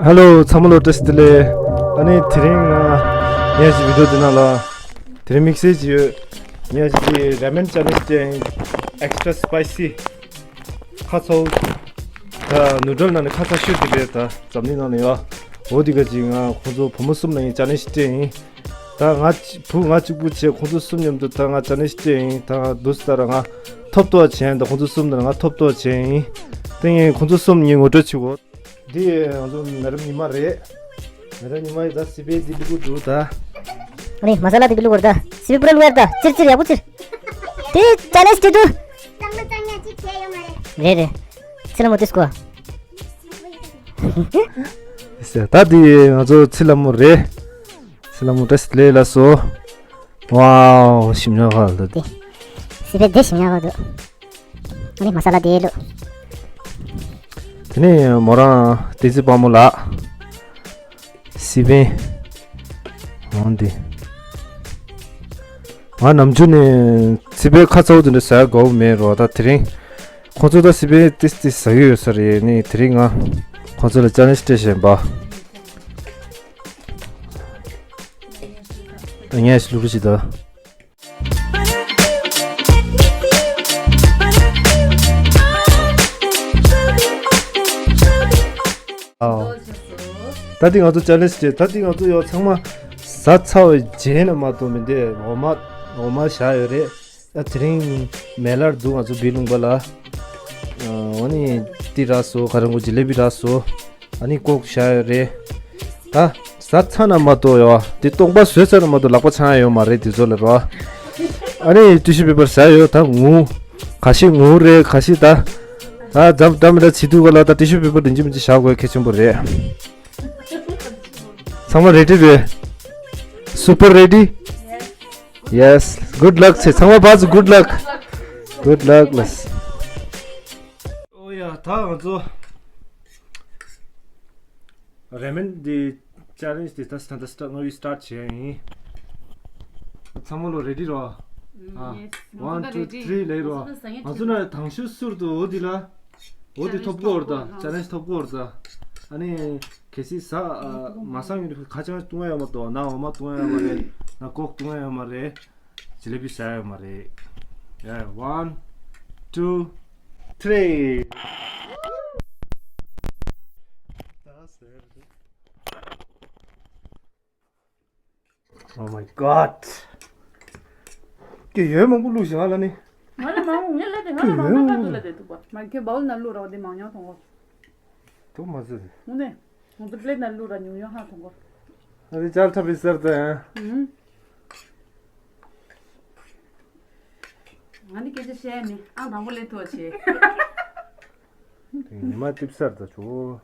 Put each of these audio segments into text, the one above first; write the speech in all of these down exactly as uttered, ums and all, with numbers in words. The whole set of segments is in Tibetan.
ཧེ་ལོ། ཚང་མ་ལ་བཀྲ་ཤིས་བདེ་ལེགས། ཨ་ནི་དེ་རིང་ང་ངས་ཀྱི་བི་ཌིའོ་འདི་ནང་ལ་དེ་རིང་དམིགས་བསལ་གྱི་ཡོད། ངས་ཀྱི་རེ་མན་ཅ་ལེན་ཇི་ཅན་ཨེག་སི་ཊྲ་སི་པའི་སི། ཁ་ཚ་བོ། ད་ནུ་ཌལ་ནང་ནས་ཁ་ཚ་ཤོས་དེ་རེད། ད་འཛམ་གླིང་ནང་ནས་ཡོད། འོ་དེ་ག་ཅིག་ང་ཁོང་ཚོ་བུ་མོ་གསུམ་ལ་ངས་ཅ་ལེན་ཇི་སྤྲད་ཡིན། ད་ང་གཅིག་བུ་ང་གཅིག་པུ་བྱས། ཁོང་ཚོ་གསུམ་མཉམ་དུ་ད་ང་ཅ་ལེན་ཇི་སྤྲད་ཡིན། ད་ང་འདུག་སེ་ད་ར་ང་ཐོབ་ཐོབ་བྱས་ཡིན། ད་ཁོང་ཚོ་གསུམ་ནང་ང་ཐོབ་ཐོབ་བྱས་ཡིན། དེ་ངས་ཁོང་ཚོ་གསུམ་ངས་ངོ་སྤྲོད་བྱེད་དགོས། འདི་ང་ཚོ་མེ་ཌམ་ཉི་མ་རེད། མེ་ཌམ་ཉི་མ་ཡིས་ད་སི་པན་འདི་བླུག་གི་འདུག་ད། ཨ་ནི་མ་ས་ལ་འདི་བླུག་གོ་ར་ད། སི་པན་པུ་ར་བླུག་ཡ་ར་ད། ཅིར་ཅིར་ཡག་པོ་ཅིར། དེ་ཅ་ལེན་ཇི་དེ་དུ། རེད་རེད། ཚི་ལ་མོ་དེ་སྐོ། ད་འདི་ང་ཚོ་ཚི་ལ་མོ་རེད། ཚི་ལ་མོ་བཀྲ་ཤིས་བདེ་ལེགས་ལགས་སོ། ཝའོ། ཞིམ་ཉོག་ག་ལ་དེ། སི་པན་དེ་ཞིམ་ཉོག་ག་འདུག་ཨ་ནི་མ་ས་ལ་དེ་བླུག་དེ་ནས་མོ་རང་བསྟན་འཛིན་དཔལ་མོ་ལགས། སི་པན། འོང་འདི། ང་ནམ་རྒྱུན་ནས་སི་པན་ཁ་ཚ་བོ་དེ་འདྲ་ཟ་ཡ་དགའ་བོ་མེད་རོ། ད་དེ་རིང་ཁོང་ཚོ་ད་སི་པན་ཏིས་ཏིས་ཟ་གི་ཡོད་ས་རེད། ནི་དེ་རིང་ང་ཁོང་ཚོ་ལ་ཅ་ལེན་ཇི་སྤྲད་བཞིན་པ། ད་ངས་ལུག་རུ་ཞིག་ད། ད་ཐེངས་ང་ཚོ་ཅ་ལེན་ཇི་བྱས། ད་ཐེངས་ང་ཚོ་ཡོ་ཚང་མ་ཟ་ཚར་བའི་རྗེས་ན་མ་གཏོགས་མི་འདི་འོ་མ་འོ་མ་བཞག་ཡོད་རེད། ད་དེ་རིང་མེ་ལར་འདུག་ང་ཚོ་བི་ལུང་པ་ལ། འོ་ནི་ཏི་རག་སོ། ཁ་རང་གོ་ཇི་ལེ་བི་རག་སོ། ཨ་ནི་ཀོག་བཞག་ཡོད་རེད། ད་ཟ་ཚར་ན་མ་གཏོགས་ཡོ། དེ་སྟོང་པ་བཟོས་ཚར་ན་མ་གཏོགས་ལག་པ་འཆང་ཡ་ཡོད་མ་རེད་དེ་ཚོ་ལ་རོ། ཨ་ནི་ཊི་ཤུ་པེ་པར་ཟ་ཡོད། ད་ངུ། ཁ་ཤས་ངུ་རེད། ཁ་ཤས་ད། ད་འཛམ་འཛམ་མི་ད་བྱི་དུས་ག་ལ་ད་ཊི་ཤུ་པེ་པར་དེ་འཇི་མི་འཇི་བཞག་དགོས་གལ་ཆེན་པོ་རེད། ཚང་མ་རེ་ཌི་རེད། སུ་པར་རེ་ཌི། ཡེ་སི། གུཌ་ལག་ཚེ་ཚང་མ་བ་ཚོ་གུཌ་ལག། གུཌ་ལག་ལགས། ཨོ་ཡ། ད་ང་ཚོ་རེ་མན་འདི་ཅ་ལེན་ཇི་འདི་ད་ད་ད་སི་ཊར་ཊི་ངོ་བོ་སི་ཊར་ཊི་བྱས་ཡིན། ཚང་མ་ལོ་རེ་ཌི་རོ། ཨ། ཡེ་སི། ང་ཚོ་ད་ཝན་ཊུ་རེ་ཌི། ཐི་རི་ལེ་རོ། ང་ཚོ་ང་ཚོ་ན་དང་ཤོས་སུར་དུ་འོ་འདི་ལ། འོ་འདི་ཐོབ་གོ་ར་ད། ཅ་ལེན་ཇི་ཐོབ་གོ་ར་ད། ཨ་ནི་གལ་སྲིད་ཟ་ཨ་མ་ཟ་ཡོང་དུས་ཁ་ཆང་བཏུང་ཡ་ཡོད་མ་གཏོགས། ན་འོ་མ་བཏུང་ཡ་ཡོད་མ་རེད། ན་ཀོག་བཏུང་ཡ་ཡོད་མ་རེད། ཇི་ལེ་བི་ཟ་ཡ་ཡོད་མ་རེད། ཡ། ཝན། ཊུ། ཐི་རི། Oh my god. ཀྱེ་ཡོད་མང་པོ་བླུགས་ཤིང་ཨ་ལ་ནི། ང་ལ་མང་པོ་ངས་ལ་དེ་ང་ལ་མང་པོ་ཁ་ཐུག་ལ་དེ་ཐུག་པ། མ་ཁྱོད་བའུལ་ནང་བླུགས་རོགས་དེ་མང་ཉུང་ཐོང་གོ། ཐུག་མ་ཟེར། དངོས་གནས། ང་ཚོ་པི་ལེ་ཊི་ནང་བླུགས་ར་ཉུང་ཉུང་ཧ་ཐོང་གོ། ཨ་རེ་ཅར་ཐབས་པའི་སར་དང་། ཨུམ། ང་ནི་སྐད་ཆ་བཤད་མི་ཨང་དང་པོ་ལས་ཐུ་བ་བྱེད། ཉི་མ་ཏིབ་སར་ད་ཆུ།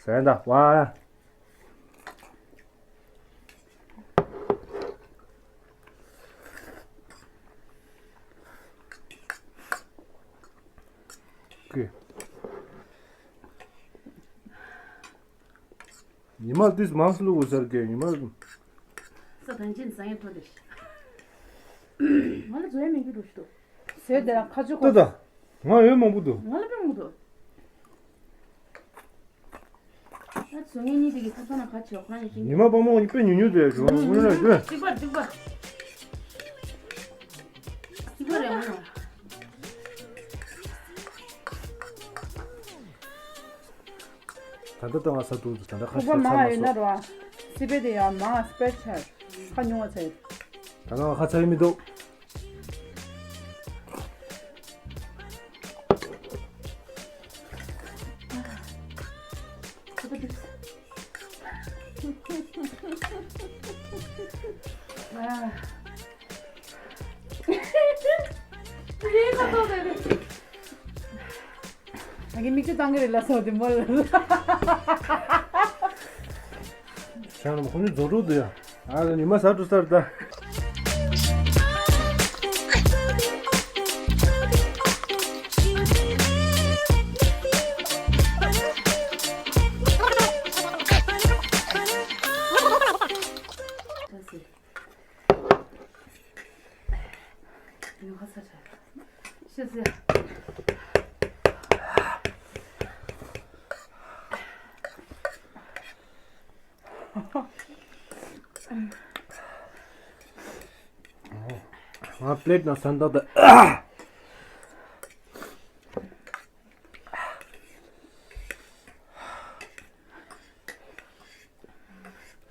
ཟན་ད་ཝ། ཀི། ཉི་མ་དུས་མང་སུ་ལུག་གུ་སར་གི་ཉི་མ། ས་དང་ཅན་ས་ཡན་ཐོ་དེ། ང་ལ་བཟོ་ཡ་མེད་གི་འགྲོ་ཤི་ཏོ། ཟས་དེ་རང་ཁ་ཆུ་ཏོ་ཁོ། ད། ང་ཡོད་མང་པོ་འདུག་ང་ལ་དཔེ་མང་པོ་འདུག་ད་བཟོ་ངེད་གཉིས་དེ་གི་ས་ཐོ་ན་ཁ་ཆེ་ཁོ་རང་ཡིན་ཤི། ཉི་མ་པ་མོ་དཔེ་ཉུང་ཉུང་དེ་བྱུང་ངུ་ན་དཔེ། གཅིག་པ་གཅིག་པ། གཅིག་པ་རེད་ངུ་ན། ད་ལྟ་ལྟ་བ་ས་འདུག་ད་ལྟ་ཁ་ཤས་ཚ་མ་སོང་། ཁུག་པ་མང་ཡོད་ན་རོ། སི་པན་དེ་ཡང་མང་སྤེར་ཆར་ཁ་ཉུང་བ་ཚེ། ད་ལྟ་ཁ་ཚ་ཡི་མི་འདུག་ཨ། ཨ་གི་མིག་ཆུ་བཏང་གི་རེད་ལ་སོ་དེ་མོ་ལ། ཤང་ལ་མ་ཁོ་ནི་རྫོགས་འགྲོ་འདུག་ཡ། ཨ་ལ་ཉི་མ་ཟ་འགྲོ་སར་ད། ཉོ་ཁ་ས་ཆ། ཤི་ཟེར། ང་པླེཊ་ནང་ཟ་འདོད་ད།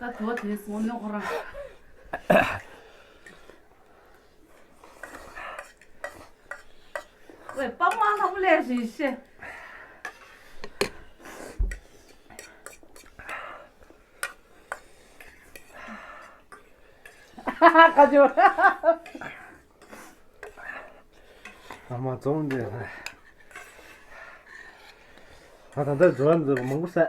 ད་དོ་དེ་སོང་ནོ་ཁོ་རང་། ཝེ་པ་མ་ན་མུ་ལེ་ཞིག་ཤེ། ཁ་ཅོ། ཨ་མ་བཙོང་དེ། ང་ད་ལྟ་འཛོལ་འཛོལ་མང་པོ་ཟ།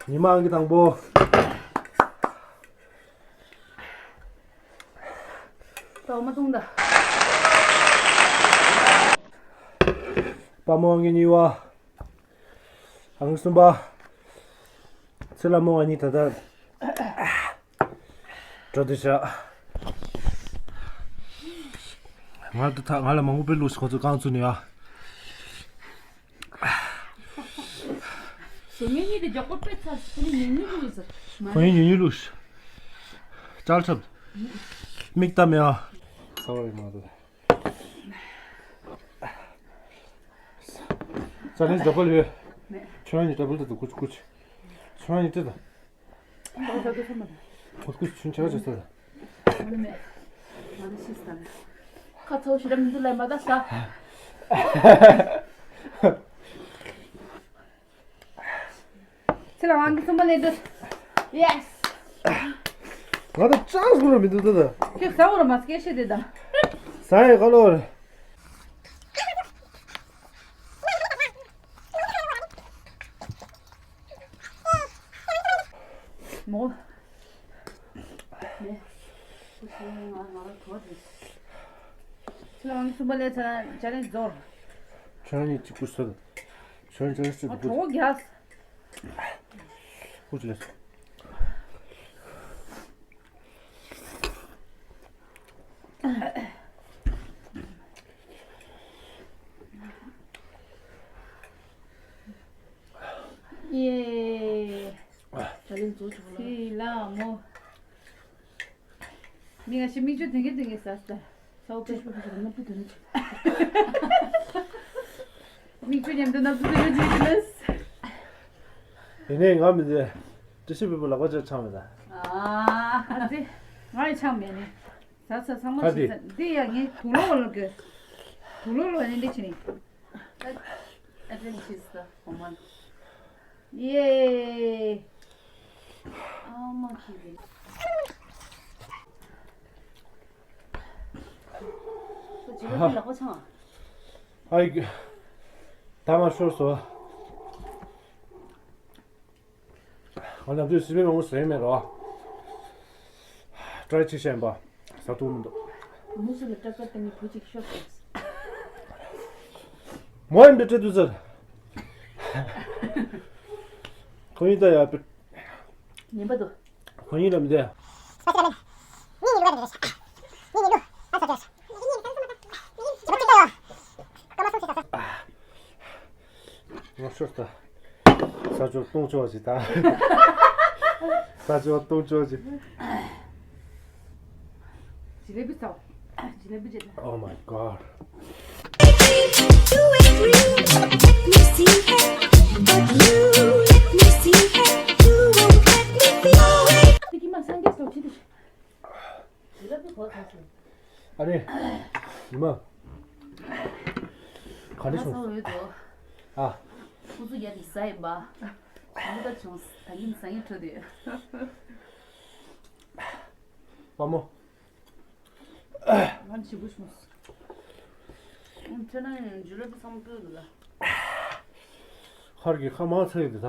ཉི་མ་ཨང་ཀི་དང་པོ། ཏོག་མ་བཏུང་ད། དཔའ་མོ་ཨང་ཀི་གཉིས་པ། ཨང་ཀི་གསུམ་པ། ཚེ་ལྷ་མོ་ང་གཉིས་ད་ལྟ། འགྲོ་དུས་ཤག་ང་ད་ད་ང་ལ་མང་པོ་དཔེ་བླུགས་ཤིག་ཁོ་ཚོ་རྐང་བཙུགས་ནས་ཡ། ཞེ་ངེད་གཉིས་དེ་མགྱོགས་པོ་དཔེ་ཚར་ཁོ་ནི་ཉུང་ཉུང་བླུགས་ཟེར། ཁོ་ཡིན་ཉུང་ཉུང་བླུགས། ལྕགས་ཁྲབ། མིག་ལྟ་མེད་ཨ། ཚ་བ་ཡིན་མ་འདུག་ཙ་ནི་ཌ་བལ་ཡོད། ཁྱོད་རང་གཉིས་ཌ་བལ་དུ་ཀུ་ཅི་ཀུ་ཅི། ཁྱོད་རང་གཉིས་ཏི་ད། ཁོ་ཀུ་ཅི་ཆུན་ཆ་ཆ་ས་ད། ཁ་ཚོ་ཞི་ར་མི་འདུག་ལས་མ་ད་ས། ཚེ་ལ་དབང་གི་གསུམ་པ་ལས་འདུག Yes. ང་ད་ཅང་སུ་ར་མི་འདུག་ད་ད། ཁྱོད་ཟ་འོ་ར་མ་སྐད་ཤེས་དེ་ད། ཟ་ཡི་ག་ལོར། མོ། མེ། ཁུ་སུ་ང་ང་རང་གྲོ་དེ། ཁྱེད་རང་གསུམ་པ་ལས་ཚ་ཅ་ལེན་རྫོར། ཁྱེད་རང་གཉིས་གཅིག་པུ་ཟེར། ཁྱེད་རང་ཅ་ལེན་ཟེར་ཨ་གྲོ་རྒྱག་ཁུ་ཅི་ལས། ཡེ། ད་ལན་རྫོགས་བྱུང་ལ། སི་ལ་མོ། མི་ང་ཞིག་མིག་ཆུ་དེང་གི་དེང་གི་ཟ་ས། སའུ་པེ། ཅིག་པུ་ཞིག་ནབ་ཏུ་དོན་ཆེ། མིག་ཆུ་མཉམ་དུ་ནབ་ཏུ་དོན་ཆེ་ལས། ཡིན་ནའི་ང་མི་ཚེ། ཏི་ཤི་པི་པུ་ལག་པ་ཅར་ཆང་མེད་ད། ཨ་ཙི། ང་ཡི་ཆང་མེད་ནི། ཟ་ས་ཚང་མ་ཁ་ཞིག་དེ། ཟ་འདི་ཡ་ངའི་དུག་ལོག་ལ་གི། དུག་ལོག་ལ་ནི་འདི་ཆེ་ནི། ཨ་ཏི་ཆི་ཟ་ཧོ་མ། ཡེ། ཨ་མ་ཁྱི་རེད། ཁོ་ཇི་ལ་ལ་ཁོ་ཆང་། ཨ་ཡི། ད་ང་ཤོར་སོང་། ང་ནམ་རྒྱུན་སི་པན་མང་པོ་ཟ་ཡི་མེད་རོ། ཀྲའི་ཅིག་བཤད་པ། ཟ་ཐུབ་མི་འདུག་མུ་སུ་ལ་སྐྲ་དཀར་བཏང་ནས་བུ་གཅིག་ཤོར་སོང་། མོ་ཡིན་པའི་སྤྲད་དུས་ཚར། ཁོ་གཉིས་ད་ཡ་པི། ཉན་པ་འདུག་ཁོ་གཉིས་ལ་མི་བདེ། ང་ཤོར་ད། ས་ཆོག་སྟོང་ཆོག་ཅིག་ད། ས་ཆོག་སྟོང་ཆོག་ཅིག་ཇི་ལེ་བི་ཚའོ། ཇི་ལེ་བི་ཇི་ལེ། Oh my god. ཨ་རེ། ཉི་མ། ག་འདྲ་བྱུང་། ཨ། ཁོ་ཚོ་རྒྱ་དེ་ཟ་ཡིན་པ། ཁོ་ད་བྱུང་། ད་ཡིན་ཟ་ཡིན་འཕྲོད་དེ། དཔའ་མོ། ང་ཞིག་པུ་བྱུང་། ཁྱེད་རང་ཇུ་ལེ་བི་ཚང་མ་སྤོས་འདུག་ལ། ཧར་གྱི་ཁ་མང་ཚ་ཡོད་དེ་ད།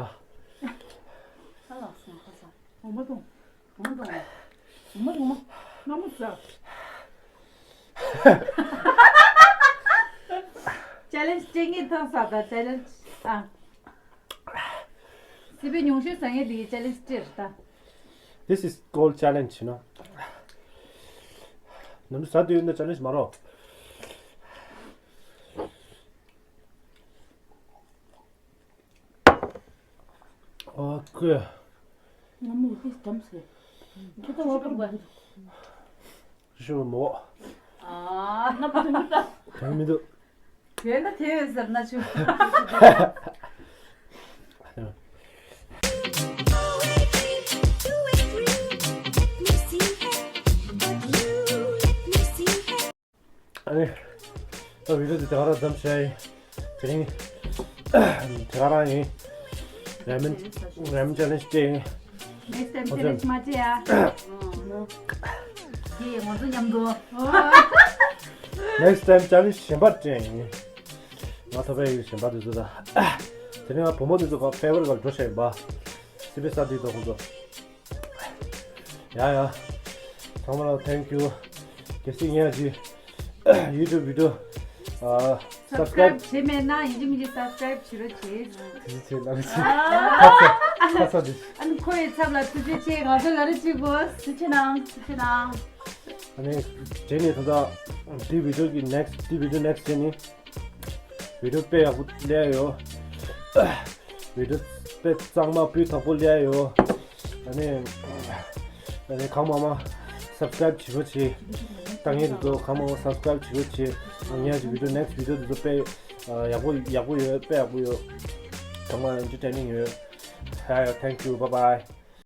ཁ་ལག་སོང་ཁ་ས། འོ་མ་འཐུང་། འོ་མ་འཐུང་། འོ་མ་འཐུང་མ། མངར་མོ་ཟ། ཅ་ ཅེ་ལེན་ཇི་སྤྲད་ངེས་ཐང་ས་ད་ཅེ་ལེན་ཇི། ཨ། སི་པའི་ཉུང་ཤོས་ཟ་ངེས་དེ་ཅེ་ལེན་ཇི་སྤྲད་རེད་ད། This is called challenge, you know. ནམ་ཟ་དུས་ཡིན་ན་ཅེ་ལེན་ཇི་མ་རོ། ཨོ་ཁུ། ང་མོ་ཏིས་དམ་སེ། ཁྱོད་ད་བ་པར་བ། ཤི་བ་མོ། ཨ། ན་པ་དུ་མི་ད། དོན་མི་འདུག་དེ་ན་དེ་ཡོད་ཟེར་ན་ཆུ། ཨ་ནི། ད་བི་ཌིའོ་འདི་དེ་ག་རང་མཚམས་བཞག་ཡིན། དེ་རིང་དེ་ག་རང་ཡིན། རེ་མན་རེ་མན་ཅེ་ལེན་ཇི་སྤྲད་ཡིན། Next time challenge མ་བྱེད་ཡ། དེ་ང་ཚོ་མཉམ་དུ། Next time challenge གཞན་པ་སྤྲད་ཡིན། ང་ཐོབ་པའི་ཡིག་གཞན་པ་དེ་ཚོ་ད། དེ་རིང་ང་བུ་མོ་དེ་ཚོ་ག་ཕེ་ཝར་ག་འགྲོ་བྱས་ཡིན་པ། སི་པི་ས་དེ་ཚོ་ཁོང་ཚོ། ཡ་ཡ། ཚང་མ་ལ་thank you། གལ་སྲིད་ངས་ཀྱི་YouTube video ཨ་subscribe subscribe བྱས་མེད་ན་ཡིན་གཅིག་མིན་གཅིག་subscribe བྱེད་རོགས་བྱེད། དེ་ཚོ་ལབ་ཀྱི་ཁ་ཚ་ཁ་ཚ་དེ། ཨ་ནི་ཁོ་ཡི་ཚབ་ལ་ཐུགས་རྗེ་ཆེ། ང་ཚོ་ལ་རེ་བྱེད་དགོས། ཐུགས་རྗེ་གནང་། ཐུགས་རྗེ་གནང་། ཨ་ནི་དེ་ནས་ད་ལྟ་དེ་video གི་next དེ་video next དེ་ནི། བི་ཌིའོ་དཔེ་ཡག་པོ་སླེབས་ཡོད། བི་ཌིའོ་དཔེ་གཙང་མ་སྤུས་དག་པོ་སླེབས་ཡོད། ཨ་ནི། ཨ་ནི་གང་མང་མང་subscribe བྱེད་རོགས་བྱེད། ལྟ་མཁན་དེ་ཚོ་གང་མང་མང་subscribe བྱེད་རོགས་བྱེད། ངས་ཀྱི་བི་ཌིའོ་next video དེ་ཚོ་དཔེ་ཡག་པོ་ཡག་པོ་ཡོད། དཔེ་ཡག་པོ་ཡོད། གང་མང་entertaining ཡོད། ཡ་ཡ། Thank you. Bye bye.